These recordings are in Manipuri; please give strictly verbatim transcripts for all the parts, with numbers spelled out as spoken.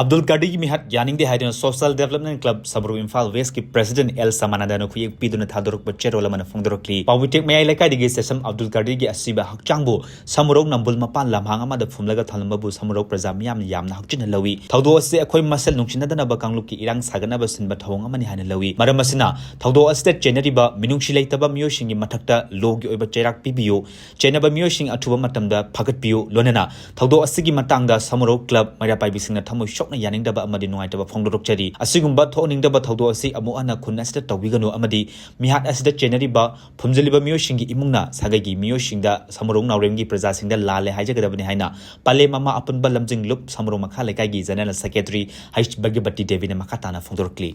ꯑꯕꯗꯨꯜ ꯀꯥꯗꯤꯔꯒꯤ ꯃꯤꯍꯥꯠ ꯌꯥꯅꯤꯡꯗꯦ ꯍꯥꯏꯗꯨꯅ Social Development Club Samurou Imphal Westꯀꯤ President ꯑꯦꯜ ꯁꯃꯥꯅꯟꯗꯅ ꯈꯨꯌꯦꯛ ꯄꯤꯗꯨꯅ ꯊꯥꯗꯣꯔꯛꯄ ꯆꯦꯔꯣꯜ ꯑꯃꯅ ꯐꯣꯡꯗꯣꯔꯛꯂꯤ꯫ ꯄꯥꯎꯃꯤꯇꯦꯛ ꯃꯌꯥꯏ ꯂꯩꯀꯥꯏꯗꯒꯤ ꯁꯦꯁꯝ ꯑꯕꯗꯨꯜ ꯀꯥꯗꯤꯔꯒꯤ ꯑꯁꯤꯕ ꯍꯛꯆꯥꯡꯕꯨ ꯁꯃꯨꯔꯧ ꯅꯝꯕꯨꯜ ꯃꯄꯥꯟ ꯂꯝꯍꯥꯡ ꯑꯃꯗ ꯐꯨꯝꯂꯒ ꯊꯝꯂꯝꯕꯕꯨ ꯁꯃꯨꯔꯧ ꯄ꯭ꯔꯖꯥ ꯃꯤꯌꯥꯝꯅ ꯌꯥꯝꯅ ꯍꯛꯆꯤꯟꯅ ꯂꯧꯏ꯫ ꯊꯧꯗꯣꯛ ꯑꯁꯤ ꯑꯩꯈꯣꯏ ꯃꯁꯦꯜ ꯅꯨꯡꯁꯤꯅꯗꯅꯕ ꯀꯥꯡꯂꯨꯞꯀꯤ ꯏꯔꯥꯡ ꯁꯥꯒꯠꯅꯕ ꯁꯤꯟꯕ ꯊꯧꯑꯣꯡ ꯑꯃꯅꯤ ꯍꯥꯏꯅ ꯂꯧꯏ꯫ ꯃꯔꯝ ꯑꯁꯤꯅ ꯊꯧꯗꯣꯛ ꯑꯁꯤꯗ ꯆꯦꯟꯅꯔꯤꯕ ꯃꯤꯅꯨꯡꯁꯤ ꯂꯩꯇꯕ ꯃꯤꯑꯣꯏꯁꯤꯡꯒꯤ ꯃꯊꯛꯇ ꯂꯣꯒꯤ ꯑꯣꯏꯕ ꯆꯩꯔꯥꯛ ꯄꯤꯕꯤꯌꯨ꯫ ꯆꯦꯟꯅꯕ ꯃꯤꯑꯣꯏꯁꯤꯡ ꯑꯊꯨꯕ ꯃꯇꯝꯗ ꯐꯥꯒꯠꯄꯤꯌꯨ꯫ ꯂꯣꯏꯅꯅ ꯊꯧꯗꯣꯛ ꯑꯁꯤꯒꯤ ꯃꯇꯥꯡꯗ ꯁꯃꯨꯔꯧ ꯀ꯭ꯂꯕ ꯃꯩꯔꯥ ꯄꯥꯏꯕꯤꯁꯤꯡꯅ ꯊꯃꯣꯏ ꯁꯣꯛꯅ ꯌꯥꯅꯤꯡꯗꯕ ꯑꯃꯗꯤ ꯅꯨꯡꯉꯥꯏꯇꯕ ꯐꯣꯡꯗꯣꯔꯛꯆꯔꯤ꯫ ꯑꯁꯤꯒꯨꯝꯕ ꯊꯣꯛꯍꯟꯅꯤꯡꯗꯕ ꯊꯧꯗꯣꯛ ꯑꯁꯤ ꯑꯃꯨꯛ ꯍꯟꯅ ꯈꯨꯟ ꯑꯁꯤꯗ ꯇꯧꯕꯤꯒꯅꯨ ꯑꯃꯗꯤ ꯃꯤꯍꯥꯠ ꯑꯁꯤꯗ ꯆꯦꯟꯅꯔꯤꯕ ꯐꯨꯝꯖꯤꯜꯂꯤꯕ ꯃꯤꯑꯣꯏꯁꯤꯡꯒꯤ ꯏꯃꯨꯡꯅ ꯁꯥꯒꯩꯒꯤ ꯃꯤꯑꯣꯏꯁꯤꯡꯗ ꯁꯃꯨꯔꯧ ꯅꯥꯎꯔꯦꯝꯒꯤ ꯄ꯭ꯔꯖꯥꯁꯤꯡꯗ ꯂꯥꯜꯂꯦ ꯍꯥꯏꯖꯒꯗꯕꯅꯤ ꯍꯥꯏꯅ ꯄꯂꯦꯝ ꯃꯃꯥ ꯑꯄꯨꯟꯕ ꯂꯝꯖꯤꯡ ꯂꯨꯞ ꯁꯃꯨꯔꯧ ꯃꯈꯥ ꯂꯩꯀꯥꯏꯒꯤ General Secretary ꯍꯩꯁ ꯚꯒ꯭ꯌꯕꯇꯤ ꯗꯦꯕꯤꯅ ꯃꯈꯥ ꯇꯥꯅ ꯐꯣꯡꯗꯣꯔꯛꯂꯤ꯫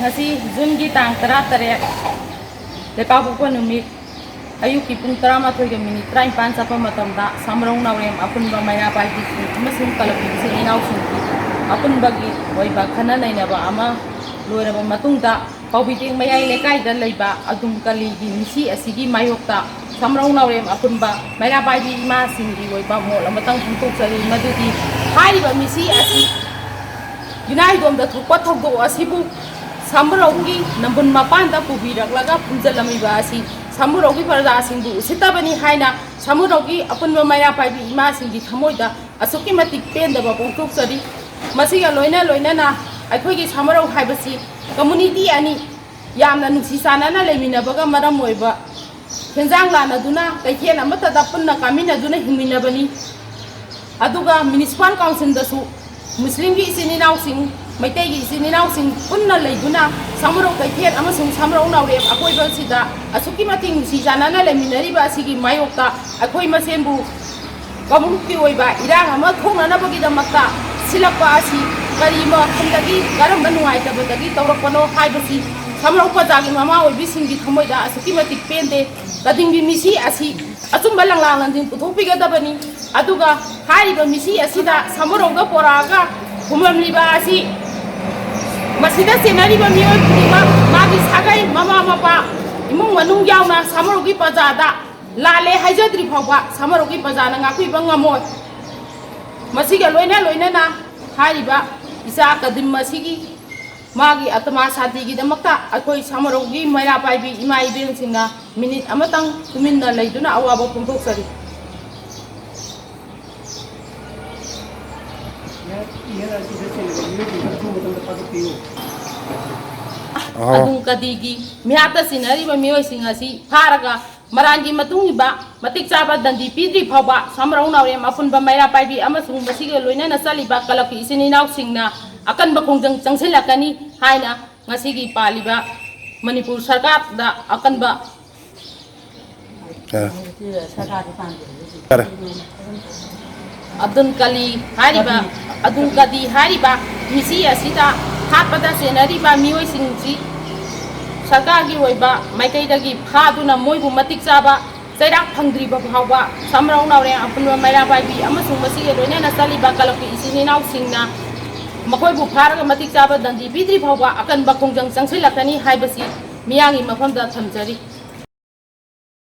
ꯉꯁꯤ ꯖꯨꯟꯒꯤ ꯇꯥꯡ ꯇꯔꯥꯇꯔꯦꯠ, ꯂꯩꯄꯥꯛꯄꯣꯛꯄ ꯅꯨꯃꯤꯠ, ꯑꯌꯨꯛꯀꯤ ꯄꯨꯡ ꯇꯔꯥꯃꯥꯊꯣꯏꯒ ꯃꯤꯅꯤꯠ ꯇꯔꯥꯅꯤꯄꯥꯟ ꯆꯠꯄ ꯃꯇꯝꯗ ꯁꯃꯨꯔꯧ ꯅꯥꯎꯔꯦꯝ ꯑꯄꯨꯟꯕ ꯃꯩꯔꯥ ꯄꯥꯏꯕꯤꯁꯤꯡ ꯑꯃꯁꯨꯡ ꯀꯂꯕ ꯏꯆꯤꯜ ꯏꯅꯥꯎꯁꯤꯡꯒꯤ ꯑꯄꯨꯟꯕꯒꯤ ꯑꯣꯏꯕ ꯈꯟꯅ ꯅꯩꯅꯕ ꯑꯃ ꯂꯣꯏꯔꯕ ꯃꯇꯨꯡꯗ, ꯄꯥꯎꯕꯤꯇꯦꯡ ꯃꯌꯥꯏ ꯂꯩꯀꯥꯏꯗ ꯂꯩꯕ ꯑꯗꯨꯝ ꯀꯂꯤꯒꯤ ꯃꯤꯁꯤ ꯑꯁꯤꯒꯤ ꯃꯥꯌꯣꯛꯇ ꯁꯃꯨꯔꯧ ꯅꯥꯎꯔꯦꯝ ꯑꯄꯨꯟꯕ ꯃꯩꯔꯥ ꯄꯥꯏꯕꯤ ꯏꯃꯥꯁꯤꯡꯒꯤ ꯑꯣꯏꯕ ꯃꯣꯠ ꯑꯃꯇꯪ ꯐꯣꯡꯗꯣꯛꯆꯔꯤ, ꯃꯗꯨꯗꯤ ꯍꯥꯏꯔꯤꯕ ꯃꯤꯁꯤ ꯑꯁꯤ ꯌꯨꯅꯥꯏꯗꯣꯝꯗ ꯊꯣꯛꯄ ꯊꯧꯗꯣꯛ ꯑꯁꯤꯕꯨ ꯁꯃꯨꯔꯧꯒꯤ ꯅꯝꯕꯨꯜ ꯃꯄꯥꯟꯗ ꯄꯨꯕꯤꯔꯛꯂꯒ ꯐꯨꯝꯖꯤꯜꯂꯝꯃꯤꯕ ꯑꯁꯤ ꯁꯃꯨꯔꯧꯒꯤ ꯄ꯭ꯔꯖꯥꯁꯤꯡꯕꯨ ꯎꯁꯤꯠꯇꯕꯅꯤ ꯍꯥꯏꯅ ꯁꯃꯨꯔꯧꯒꯤ ꯑꯄꯨꯟꯕ ꯃꯩꯔꯥ ꯄꯥꯏꯕꯤ ꯏꯃꯥꯁꯤꯡꯒꯤ ꯊꯃꯣꯏꯗ ꯑꯁꯨꯛꯀꯤ ꯃꯇꯤꯛ ꯄꯦꯟꯗꯕ ꯐꯣꯡꯗꯣꯛꯆꯔꯤ꯫ ꯃꯁꯤꯒ ꯂꯣꯏꯅ ꯂꯣꯏꯅꯅ ꯑꯩꯈꯣꯏꯒꯤ ꯁꯃꯨꯔꯧ ꯍꯥꯏꯕꯁꯤ community ꯑꯅꯤ ꯌꯥꯝꯅ ꯅꯨꯡꯁꯤ ꯆꯥꯟꯅꯅ ꯂꯩꯃꯤꯟꯅꯕꯒ ꯃꯔꯝ ꯑꯣꯏꯕ ꯍꯦꯟꯖꯥꯡ ꯂꯥꯟꯅꯗꯨꯅ ꯀꯩꯊꯦꯜ ꯑꯃꯠꯇꯗ ꯄꯨꯟꯅ ꯀꯥꯃꯤꯟꯅꯗꯨꯅ ꯍꯤꯡꯃꯤꯟꯅꯕꯅꯤ꯫ ꯑꯗꯨꯒ municipal councilꯗꯁꯨ ꯃꯨꯁꯂꯤꯝꯒꯤ ꯏꯆꯤꯟ ꯏꯅꯥꯎꯁꯤꯡ, ꯃꯩꯇꯩꯒꯤ ꯏꯆꯤꯟ ꯏꯅꯥꯎꯁꯤꯡ ꯄꯨꯟꯅ ꯂꯩꯗꯨꯅ ꯁꯃꯨꯔꯧ ꯀꯩꯊꯦꯜ ꯑꯃꯁꯨꯡ ꯁꯃꯨꯔꯧ ꯅꯥꯎꯔꯦꯝ ꯑꯀꯣꯏꯕꯁꯤꯗ ꯑꯁꯨꯛꯀꯤ ꯃꯇꯤꯛ ꯅꯨꯡꯁꯤ ꯆꯥꯟꯅꯅ ꯂꯩꯃꯤꯟꯅꯔꯤꯕ ꯑꯁꯤꯒꯤ ꯃꯥꯌꯣꯛꯇ ꯑꯩꯈꯣꯏ ꯃꯁꯦꯟꯕꯨ ꯀꯥꯡꯂꯨꯞꯀꯤ ꯑꯣꯏꯕ ꯏꯔꯥꯡ ꯑꯃ ꯊꯣꯛꯅꯅꯕꯒꯤꯗꯃꯛꯇ ꯁꯤꯜꯂꯛꯄ ꯑꯁꯤ ꯀꯔꯤ ꯃꯐꯝꯗꯒꯤ, ꯀꯔꯝꯕ ꯅꯨꯡꯉꯥꯏꯇꯕꯗꯒꯤ ꯇꯧꯔꯛꯄꯅꯣ ꯍꯥꯏꯕꯁꯤ ꯁꯃꯨꯔꯧ ꯄ꯭ꯔꯖꯥꯒꯤ ꯃꯃꯥ ꯑꯣꯏꯕꯤꯁꯤꯡꯒꯤ ꯊꯃꯣꯏꯗ ꯑꯁꯨꯛꯀꯤ ꯃꯇꯤꯛ ꯄꯦꯟꯗꯦ꯫ ꯀꯗꯤꯡꯒꯤ ꯃꯤꯁꯤ ꯑꯁꯤ ꯑꯆꯨꯝꯕ ꯂꯪꯂꯥ ꯂꯪꯖꯤꯡ ꯄꯨꯊꯣꯛꯄꯤꯒꯗꯕꯅꯤ꯫ ꯑꯗꯨꯒ ꯍꯥꯏꯔꯤꯕ ꯃꯤꯁꯤ ꯑꯁꯤꯗ ꯁꯃꯨꯔꯧꯗ ꯄꯣꯔꯛꯑꯒ ꯐꯨꯝꯂꯝꯂꯤꯕ ꯑꯁꯤ ꯃꯁꯤꯗ ꯆꯦꯟꯅꯔꯤꯕ ꯃꯤꯑꯣꯏ ꯈꯨꯗꯤꯡꯃꯛ ꯃꯥꯒꯤ ꯁꯥꯒꯩ, ꯃꯃꯥ ꯃꯄꯥ, ꯏꯃꯨꯡ ꯃꯅꯨꯡ ꯌꯥꯎꯅ ꯁꯃꯨꯔꯧꯒꯤ ꯄ꯭ꯔꯖꯥꯗ ꯂꯥꯜꯂꯦ ꯍꯥꯏꯖꯗ꯭ꯔꯤ ꯐꯥꯎꯕ ꯁꯃꯨꯔꯧꯒꯤ ꯄ꯭ꯔꯖꯥꯅ ꯉꯥꯛꯄꯤꯕ ꯉꯝꯃꯣꯏ꯫ ꯃꯁꯤꯒ ꯂꯣꯏꯅ ꯂꯣꯏꯅꯅ ꯍꯥꯏꯔꯤꯕ ꯏꯆꯥ ꯀꯗꯤꯝ ꯑꯁꯤꯒꯤ ꯃꯥꯒꯤ ꯑꯇꯃꯥ ꯁꯥꯟꯇꯤꯒꯤꯗꯃꯛꯇ ꯑꯩꯈꯣꯏ ꯁꯥꯃꯔꯧꯒꯤ ꯃꯩꯔꯥ ꯄꯥꯏꯕꯤ ꯏꯃꯥ ꯏꯕꯦꯟꯁꯤꯡꯅ ꯃꯤꯅꯤꯠ ꯑꯃꯇꯪ ꯇꯨꯃꯤꯟꯅ ꯂꯩꯗꯨꯅ ꯑꯋꯥꯕ ꯐꯣꯡꯗꯣꯛꯆꯔꯤ꯫ ꯑꯣ꯫ ꯑꯗꯨꯝ ꯀꯗꯤꯒꯤ ꯃꯤꯍꯥꯠꯇ ꯁꯤꯟꯅꯔꯤꯕ ꯃꯤꯑꯣꯏꯁꯤꯡ ꯑꯁꯤ ꯐꯥꯔꯒ ꯃꯔꯥꯟꯒꯤ ꯃꯇꯨꯡ ꯏꯟꯕ ꯃꯇꯤꯛ ꯆꯥꯕ ꯗꯟꯗꯤ ꯄꯤꯗ꯭ꯔꯤ ꯐꯥꯎꯕ ꯁꯥꯃꯔꯧ ꯅꯥꯎꯔꯦꯝ ꯑꯄꯨꯟꯕ ꯃꯩꯔꯥ ꯄꯥꯏꯕꯤ ꯑꯃꯁꯨꯡ ꯃꯁꯤꯒ ꯂꯣꯏꯅꯅ ꯆꯠꯂꯤꯕ ꯀꯂꯕꯀꯤ ꯏꯆꯤꯟ ꯏꯅꯥꯎꯁꯤꯡꯅ ꯑꯀꯟꯕ ꯈꯣꯡꯖꯪ ꯆꯪꯁꯤꯜꯂꯛꯀꯅꯤ ꯍꯥꯏꯅ ꯉꯁꯤꯒꯤ ꯄꯥꯜꯂꯤꯕ ꯃꯅꯤꯄꯨꯔ ꯁꯔꯀꯥꯔꯗ ꯑꯀꯟꯕ ꯑ꯫ ꯌꯥꯔꯦ꯫ ꯑꯕꯗꯨꯜ ꯀꯂꯤ ꯍꯥꯏꯔꯤꯕ, ꯑꯕꯗꯨꯜ ꯀꯗꯤ ꯍꯥꯏꯔꯤꯕ ꯃꯤꯁꯤ ꯑꯁꯤꯗ ꯍꯥꯠꯄꯗ ꯆꯦꯟꯅꯔꯤꯕ ꯃꯤꯑꯣꯏꯁꯤꯡꯁꯤ ꯁꯔꯀꯥꯔꯒꯤ ꯑꯣꯏꯕ ꯃꯥꯏꯀꯩꯗꯒꯤ ꯐꯥꯗꯨꯅ ꯃꯣꯏꯕꯨ ꯃꯇꯤꯛ ꯆꯥꯕ ꯆꯩꯔꯥꯛ ꯐꯪꯗ꯭ꯔꯤꯕ ꯐꯥꯎꯕ ꯁꯝꯔꯧ ꯅꯥꯎꯔꯦꯝ ꯑꯄꯨꯟꯕ ꯃꯩꯔꯥ ꯄꯥꯏꯕꯤ ꯑꯃꯁꯨꯡ ꯃꯁꯤꯒ ꯂꯣꯏꯅꯅ ꯆꯠꯂꯤꯕ ꯀꯂꯕꯀꯤ ꯏꯆꯤꯟ ꯏꯅꯥꯎꯁꯤꯡꯅ ꯃꯈꯣꯏꯕꯨ ꯐꯥꯔꯒ ꯃꯇꯤꯛ ꯆꯥꯕ ꯗꯟꯗꯤ ꯄꯤꯗ꯭ꯔꯤ ꯐꯥꯎꯕ ꯑꯀꯟꯕ ꯈꯣꯡꯖꯪ ꯆꯪꯁꯤꯜꯂꯛꯀꯅꯤ ꯍꯥꯏꯕꯁꯤ ꯃꯤꯌꯥꯝꯒꯤ ꯃꯐꯝꯗ ꯊꯝꯖꯔꯤ꯫